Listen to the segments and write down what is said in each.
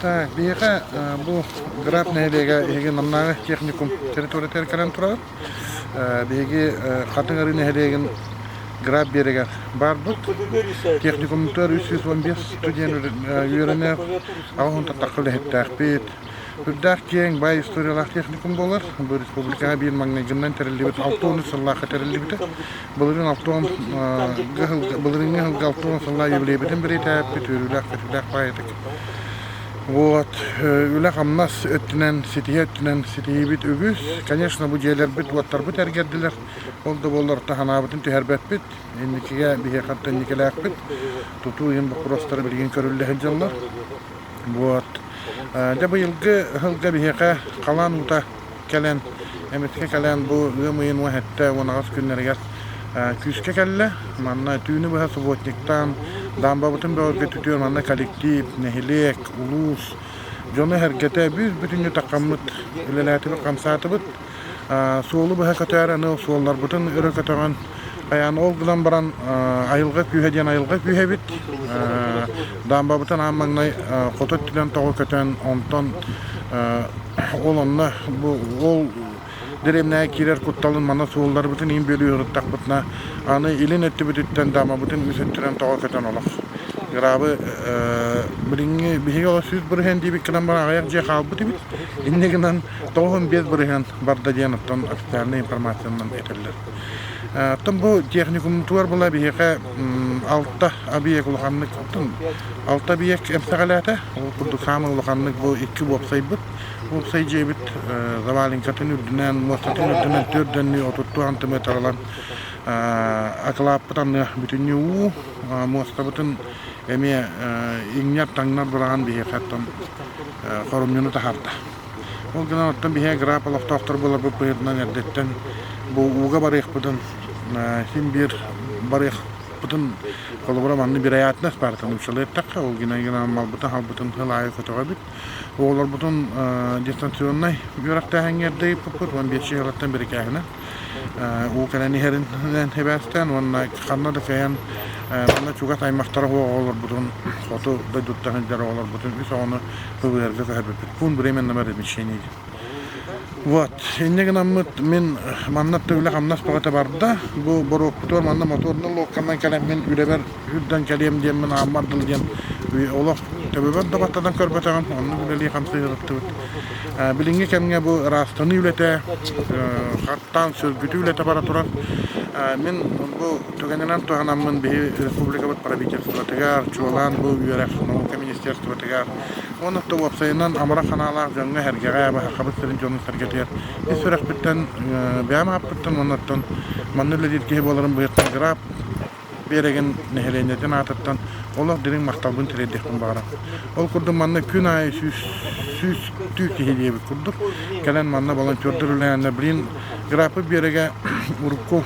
Так, биһиэхэ бу Граб нэһилиэгэ эһиги Намнааҕы техникум территориятыгар кэлэн турабыт. Биһиги Хатыҥ Арыы нэһилиэгин Граб биэрэгэр баарбыт. Техникумтугар 315 студент үөрэнэр, аҕыс тахха үлэһиттээхпит. Үрдээх киэҥ, баай историялаах техникум буолар. Бу республикаҕа биир маҥнайгынан тэриллибит 63 сыллаахха тэриллибитэ. Былырыын 60 былырыыҥҥы сылга 60 сыллаах юбилейбытын бэлиэтээппит, үөрүүлээх-көтүүлээх баайытык. Вот, үлэ-хамнас өттүнэн, ситиһии өттүнэн ситиһиибит үгүс. Конечно, бу дьиэлэрбит, уоттарбыт эргэрдилэр. Ол да буоллар санаабытын түһэрбэппит. Инникигэ биһиэхэ инникилээхпит. Тутуу иһин боппуруостара билигин көрүллэ сылдьаллар. Вот. Дьэ быйылгы сылга биһиэхэ халаан уута кэлэн, эмискэ кэлэн бу ыам ыйын 17-18 күннэригэр күүскэ кэллэ. Манна түүнү быһа субботниктаан, даамбабытын бөҕөргөтүтүөр манна коллектив, нэһилиэк, улуус дьоно-сэргэтэ бүүс-бүтүннүү таххаммыт үлэлээтибит, хамсаатыбыт. Суолу быһа көтөөр аны суолларбытын өрө көтөҕөн хайаан ол гынан баран айылҕа күүһэ диэн айылҕа күүһэ эбит. Даамбабытын аан маҥнай хоту өттүнэн тоҕо көтөн, онтон ол онно бу ол дэриэбинэҕэ киирэр кутталын манна суолларбытын иин бүөлүү ырыттахпытына аны илин өттүбүтүттэн даамабытын үс өттүнэн тоҕо көтөн олох грабы билиҥҥи биһиги олох 100% диэбит гынан баран аҕыйах дьиэ хаалбыт эбит инньэ гынан 95% барда диэн оттон официальнай информациянан этэллэр. Оттон бу техникумтугар була биһиэхэ алта объект улаханнык оттон алта объект эмсэҕэлээтэ. Ол курдук саамай улаханнык бу икки уопсайбыт. Уопсай дьиэбит заваленкатын үрдүнэн, муостатын үрдүнэн төрдөннүү отуттуу сантиметр ылан акылааппыт анныга бүтүннүү уу, муостабытын эмиэ иҥнэр-таҥнар быраҕан биһиэхэ оттон хоромньуну таһаарда. Ол гынан оттон биһиги граб олохтоохтор буоларбыт быһыытынан эрдэттэн бу ууга барыахпытын син биир барыахпытын холобура манна вероятность баартан нууччалыы эттэххэ ол гынан гынан малбытын халбытын сыл аайы көтөҕөбүт. Оҕолорбутун дистанционнай үөрэхтээһиҥҥэ эрдэ ыыппыппыт уон биэс сылтан бирикээһинэн уу кэлэн иһэринэн сибээстээн уонна ханна да кыайан манна чугас аймахтара суох оҕолорбутун хоту дойдуттан сылдьар оҕолорбутун үс оҕону ПВР-га көһөрбүппүт. Пункт временного размещения диэн. Вот. Инньэ гынаммыт мин манна үлэ-хамнас бөҕөтө барда. Бу боруокпутугар манна моторнай лодканан кэлэммин үлэбэр үрдэн кэлиэм диэммин ааммар дылы диэн олох төбөбөр да баттатан көрбөтөҕүм. Оннук үлэлии-хамсыы сырыттыбыт. Билиҥҥи кэмҥэ бу ыраастаныы үлэтэ, хаттаан сөргүтүү үлэтэ бара турар. Мин бу түгэнинэн туһанаммын биһи республикабыт правительствотыгар, чуолаан бу үөрэх, наука министерствотыгар уонна да уопсайынан амарах санаалаах дьоҥҥо-сэргэҕэ, Сахабыт сирин дьонун-сэргэтигэр ис сүрэхпиттэн, бэйэм ааппыттан уонна оттон манна үлэлиир киһи буоларым быһыытынан граб биэрэгин нэһилиэнньэтин аатыттан олох дириҥ махталбын тириэрдиэхпин баҕарабын. Ол курдук манна күн аайы сүүстүү киһи диэбит курдук кэлэн манна волонтердар үлэлээннэр блин Граппы биэрэгэ урукку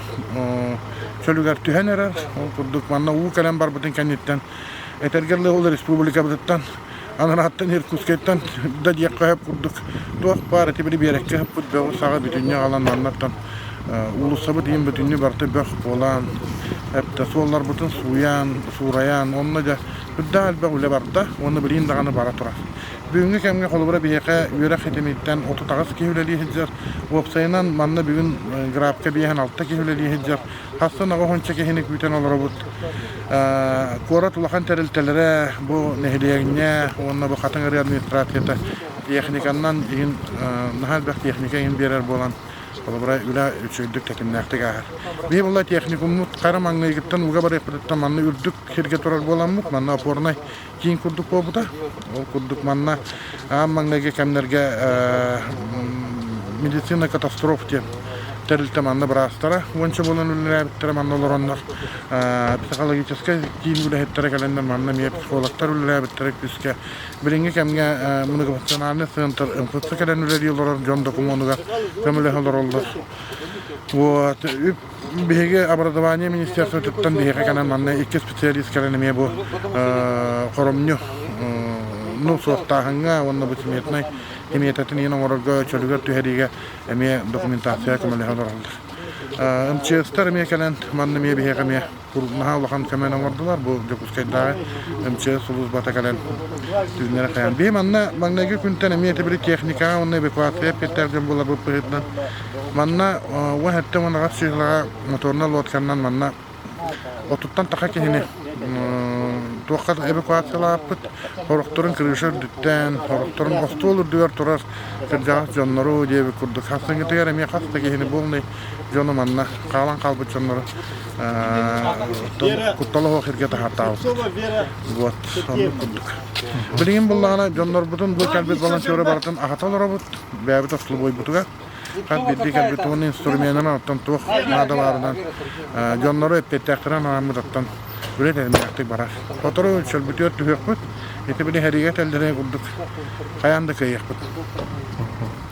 чөлүгэр түһэн эрэр. Ол курдук манна уу кэлэн барбытын кэнниттэн этэргэ дылы ол республикабытыттан анарааттан Иркутскайтан да диэххэ сөп курдук туох баар ити били биэрэккэ ыппыт бөҕү-саҕы бүтүннүү аҕалан маннаттан уулуссабыт иһин бүтүннүү барыта бөх буолан эптэ суолларбытын сууйан суурайан онно дьэ үрдээх элбэх үлэ барда уонна билигин даҕаны бара турар. Бүгүҥҥү кэмҥэ холобура биһиэхэ үөрэх ситимиттэн 38 киһи үлэлии сылдьар. Уопсайынан манна бүгүн грабка 56 киһи үлэлии сылдьар. Хастан аҕа уонча киһини күүтэн олоробут. Куорат улахан тэрилтэлэрэ бу нэһилиэнньэ уонна бу Хатыҥ Арыы администрацията техниканнан иһин наһаа элбэх техника иһин биэрэр буолан холобура үлэ үчүгэйдик тэтимнээхтик ааһар. Биһи була техникуммут хара маҥнайгыттан ууга барыахпытыттан манна үрдүк сиргэ турар буоламмыт, манна опорнай киин курдук буолбута. Ол курдук манна аан маҥнайгы кэмнэргэ медицина катастроф диэн тэрилтэ манна быраастара уонча буолан үлэлээбиттэрэ манна олороннор психологическай киин үлэһиттэрэ кэлэннэр манна эмиэ психологтар үлэлээбиттэрэ күүскэ билиҥҥи кэмҥэ многофункциональный центр МФЦ кэлэн үлэлии олорор дьон докумуонугар көмөлөһө олороллор вот үп Биһиги образование министерствотыттан биһиэхэ кэлэн манна икки специалист кэлэн эмиэ бу хоромньу ну суоттааһыҥҥа уонна бу сметнай сметатын иһин оҥорорго чөлүгэр түһэриигэ эмиэ документация көмөлөһө олороллор. МЧС-тар эмиэ кэлэн манна эмиэ биһиэхэ эмиэ наһаа улахан көмөнү оҥордулар. Бу Дьокуускайдааҕы МЧС сулууспата кэлэн түүннэри хайан. Биһи манна маҥнайгы күнтэн эмиэ ити били техникаҕа уонна эвакуация эппиэттээх дьон буоларбыт быһыытынан манна 17-18 чыһылаҕа моторнай лодканнан манна Отуттан таха киһини туохха да эвакуациялааппыт, сорохторун крыша үрдүттэн, сорохторун остуол үрдүгэр турар кырдьаҕас дьоннору диэбит курдук сарсыҥҥытыгар эмиэ хас да киһини буолнай дьону манна хаалан хаалбыт дьоннору куттала суох сиргэ таһаартаабыппыт. Вот, оннук курдук. Билигин буллаҕына дьоннорбутун бу кэлбит волонтеры барытын аһата олоробут, бэйэбит остолобуойбутугар. Хас биирдии кэлбит уонна инструменынан оттон туох наада баарынан дьоннору эппиэттээхтэрин анааммыт оттон үлэ тэтимнээхтик барар. Сотору чөлбүтүгэр түһүөхпүт. Ити били сэриигэ тэллэрин курдук хайаан да кыайыахпыт.